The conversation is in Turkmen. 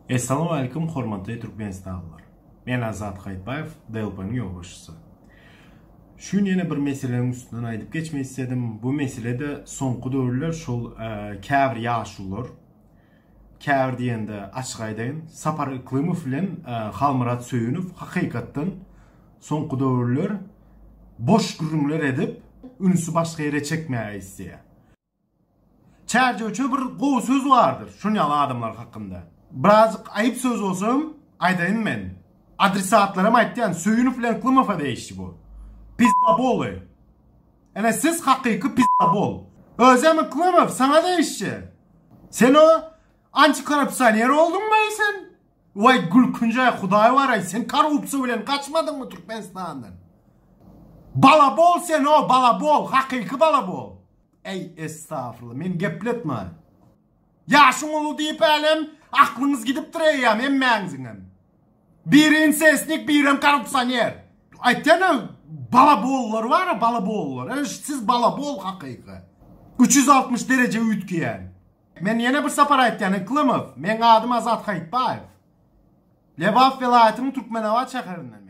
Essalamu hormatly Türkmenistanlylar. Men Azat Haýytbaýew, DLP-niň ýolbaşçysy. Şu gün ýene bir meseläniň üstünden aýdyp geçmek istedim. Bu mesele-de soňky döwürler şol e, käbir ýaşulular, käbir diýende açyk aýdaýyn, Sapar Yklymow bilen e, Halmyrat Söýünow hakykatdan soňky döwürler boş gürrüňler edip, ünsi başga ýere çekmäge isleýär. Çärjewçe bir gowy söz bardyr şun ýaly adamlar hakynda. Birazjyk aýyp söz bolsam aýdaýyn men. Adresatlaram aýtýan Söýünow bilen Klymowa degişli bu. Pizdaboly. Ene siz hakyky pizdabol. Özem Klymow saňa degişli. Sen o antikorrupsioner bolduňmy sen? Waý gülkünjaý hudaý baraý sen korrupsiýa bilen gaçmadyňmy Türkmenistandan? Balabol sen o balabol hakyky balabol. Eý estagfurullah meni gepletme. Ýaşyň uly diýip älem aklyňyz gidipdir eýýäm hemmäňiziňem. Biri insestnik birem korrupsioner. Aýtýana balabollar bar balabollar. Ene siz balabol hakyky. 360 dereje üýtgeýän. Men ýene bir sapar aýtýan Yklymow, meň adym Azat Haýytbaýew. Lebap welaýatynyň Türkmenabat şäherinden.